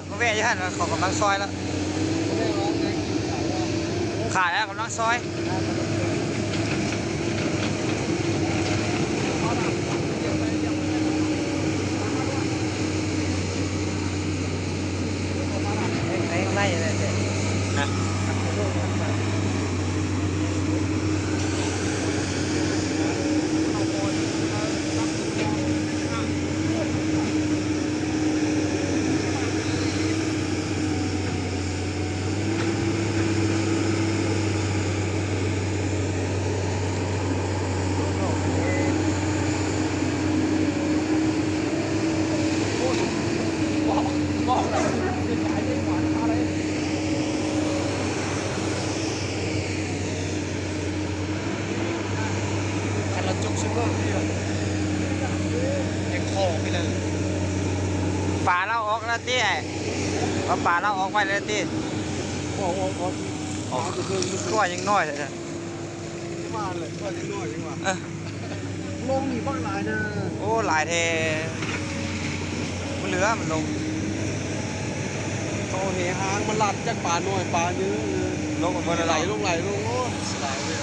ມາແວະຢູ່ຫັ້ນ ເຂົາກຳລັງຊອຍແລ້ວ ຂາຍແລ້ວ ກຳລັງຊອຍ. ຄັນລະຈົກຊິເບິ່ງນີ້ແຫຼະ ຍັງຂໍໄປເລີຍ. ປາລາວອອກແລ້ວຕິອ້າຍ? ວ່າປາລາວອອກໄປແລ້ວຕິ? ອອກ ອອກ ອອກ ອອກ ຄືວ່າຍັງນ້ອຍແທ້. ວ່າແຫຼະ ວ່າຍັງນ້ອຍຍັງວ່າ ເອີ ລົງນີ້ບັກຫຼາຍນະ. ໂອ້ ຫຼາຍແທ້ ບໍ່ເຫຼືອມັນລົງ. ເຂົາເຫຫາງມາລັດຈັກປານ້ອຍປາເຍອະ ລົງໝົດແລ້ວ ໄຫຼລົງ ໄຫຼລົງ. ໂອ້ ເສຍດາຍເວີຍ.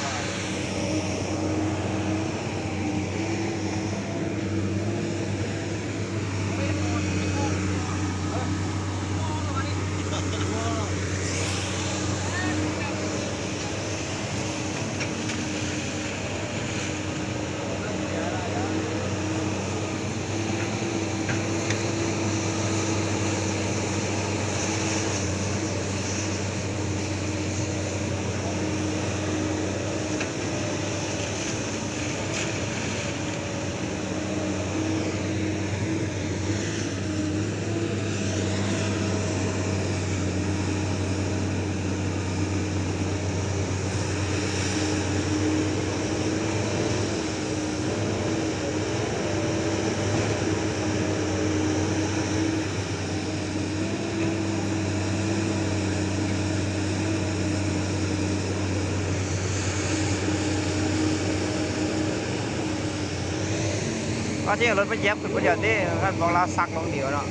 ວ່າຊິເອົາລົດມາຢຽບຂຶ້ນຜູ້ດຽວຕິ ຄັນບອກລາວຊັກລົງດຽວເນາະ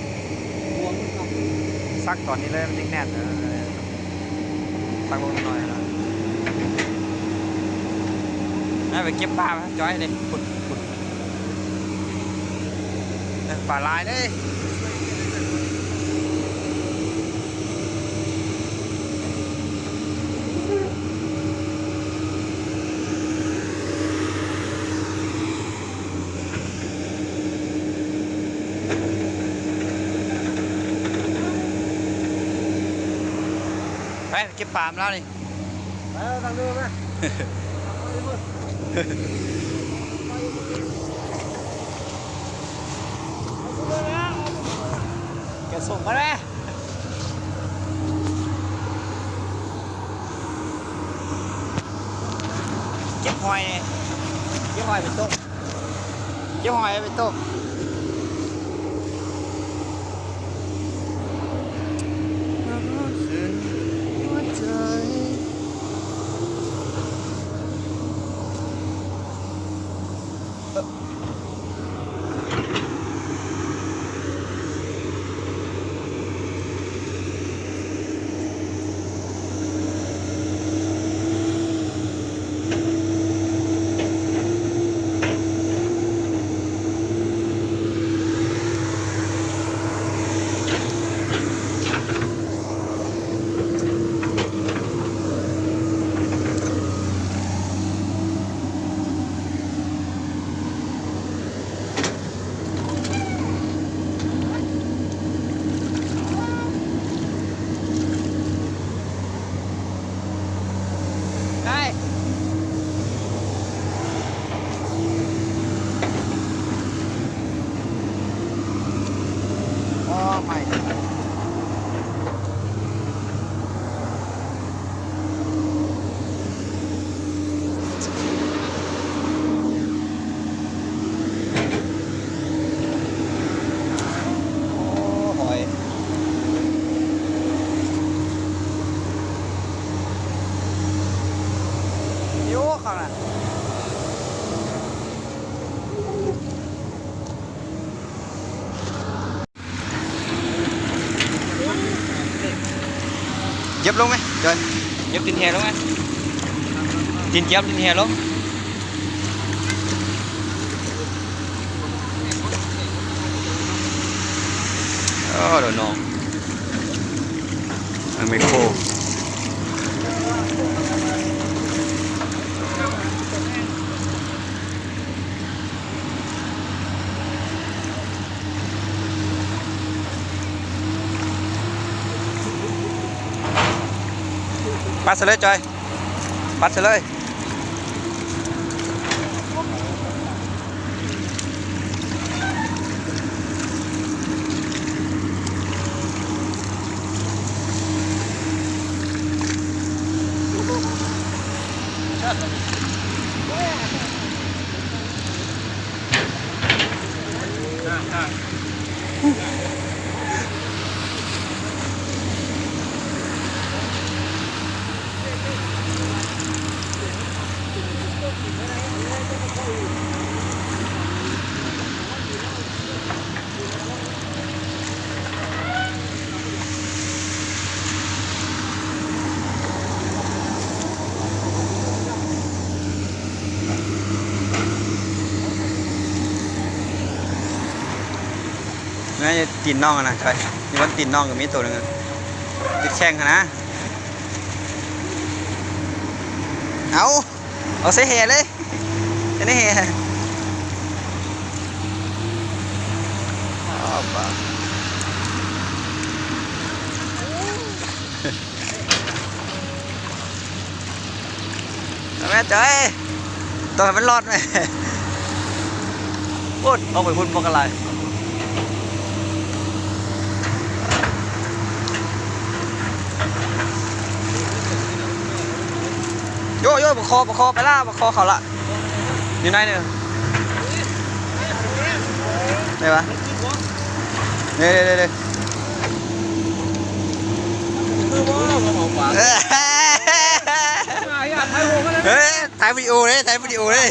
ຊັກຕອນນີ້ເລີຍມັນຈຶ່ງແໜ້ນ ຊັກລົງໜ້ອຍເນາະ. ໄປເກັບປາມາຈອຍເດ້ ພຸ້ນ ພຸ້ນ ເອີ ປາຫຼາຍເດ້. ໄປເກັບປາມາແລ້ວນີ້ ເອີ ທາງເດີມນະ ແກະສົ່ງມາແລ້ວ. ເກັບຫອຍ ເກັບຫອຍໄປຕົ້ມ ເກັບຫອຍໄປຕົ້ມ. ໄດ້ ອໍ ໄໝ້. ໂອ້ ຫອຍ ຢູ່ຂ້າງໜ້າ. ລົງໄໝ ຈອຍ? ຫຍັບຕີນແຮ່ລົງໄໝ? ຕີນຈຽບຕີນແຮ່ລົງ. ໂອ້ ໂດນນ້ອງ ເອົາແມັກໂຄ. ປັດໃສ່ເລີຍ ຈອຍ ປັດໃສ່ເລີຍ. ແມ່ນ ຢູ່ຕີນນ້ອງຫັ້ນນະ ໃສ່ ຢູ່ບົນຕີນນ້ອງກໍມີໂຕໜຶ່ງ ຕິດແຂ້ງຫັ້ນນະ. ເອົາ ເອົາໃສ່ແຮ່ເລີຍ ໃສ່ໃນແຮ່. ເອົາແມ່ ຈອຍ ຕ້ອງໃຫ້ມັນລອດແມ່. ໂອ້ຍ ອອກໄປພຸ້ນບໍ່ກະຫຼາຍ. ໂຢ ໂຢ ປາຄໍ ປາຄໍ ໄປລະ ປາຄໍເຂົ້າລະ ຢູ່ໃນນີ້ ໄດ້ປະ? ເດ້ ເດ້ ເດ້ ເດ້ ເອີ ຖ່າຍວິດີໂອເດ້ ຖ່າຍວິດີໂອເດ້.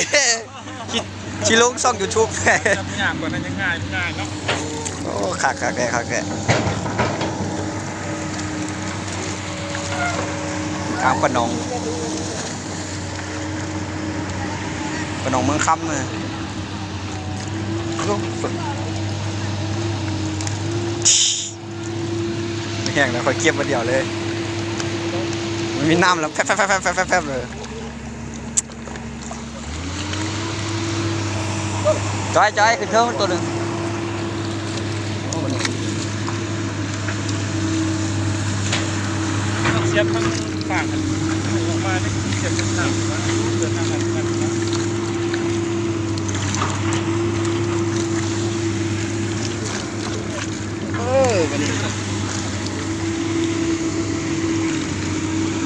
ຊິ ຊິລົງຊ່ອງຢູທູບ. ຍາກກວ່ານັ້ນຍັງງ່າຍ ມັນງ່າຍເນາະ. ໂອ້ ຄັກ ຄັກແທ້ ຄັກແທ້. ທາງປາໜອງ ປາໜອງເມືອງຄຳນະ. ແຫ້ງແລ້ວ ຂ້ອຍເກັບມາດຽວເລີຍ ມັນມີນ້ຳແລ້ວ ແຟບໆໆໆໆເລີຍ. ຈອຍ ຈອຍ ຂຶ້ນເທິງໂຕໜຶ່ງ. ສຽບທາງຂ້າງອອກມານີ້ ສຽບທາງຂ້າງ ເດີນທາງນັ້ນ. ເອີ ບັດນີ້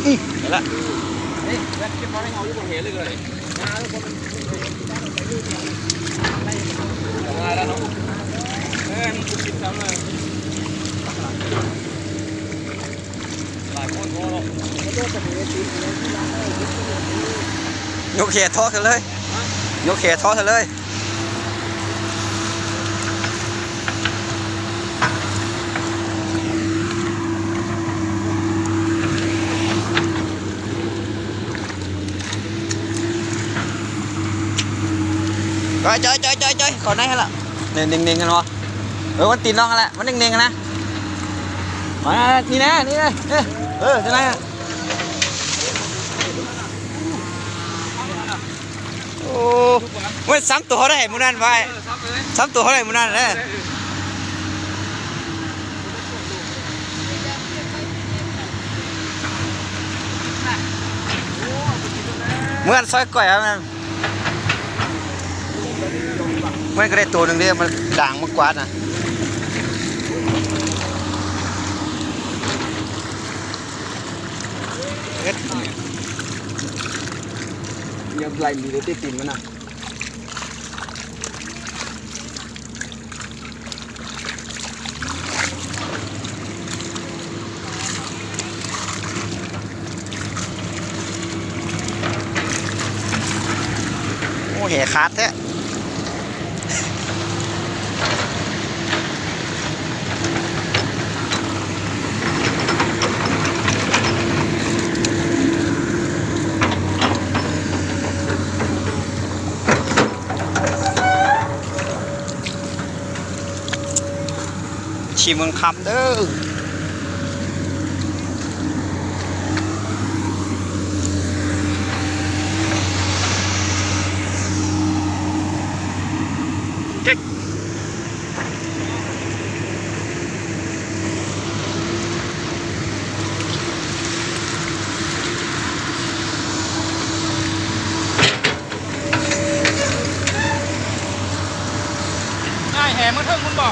ອື ໄປລະ. ຍົກແຮ່ເທາະໃສ່ເລີຍ ຍົກແຮ່ເທາະໃສ່ເລີຍ. ຈອຍ ຈອຍ ຈອຍ ຈອຍ ເຂົ້າໃນຫັ້ນລະ ເໜັງໆຫັ້ນບໍ່? ເອີ ມັນຕີນນ້ອງຫັ້ນແຫຼະ ມັນເໜັງໆຫັ້ນນະ. ມາ ນີ້ນະ ນີ້ນະ ເອີ ເອີ ຈັ່ງໃດຫັ້ນ. ໂອ້ ໂອ້ຍ ຊ້ຳໂຕເຮົາໄດ້ມື້ນັ້ນວ່າ ຊ້ຳໂຕເຮົາໄດ້ມື້ນັ້ນແຫຼະ. ເມື່ອຊອຍກ້ອຍຫັ້ນ ມັນກໍໄດ້ໂຕໜຶ່ງເດ້ ມັນດາງມັນກວາດນະ. ເຮັດ ຍັງໄລ່ມີແຕ່ຕີນມັນນະ. ໂອ້ ແຫຂາດແທ້. ທີ່ເມືອງຄຳເດີ້. ອ້າຍ ແຫ່ມາເຖິງພຸ້ນບໍ?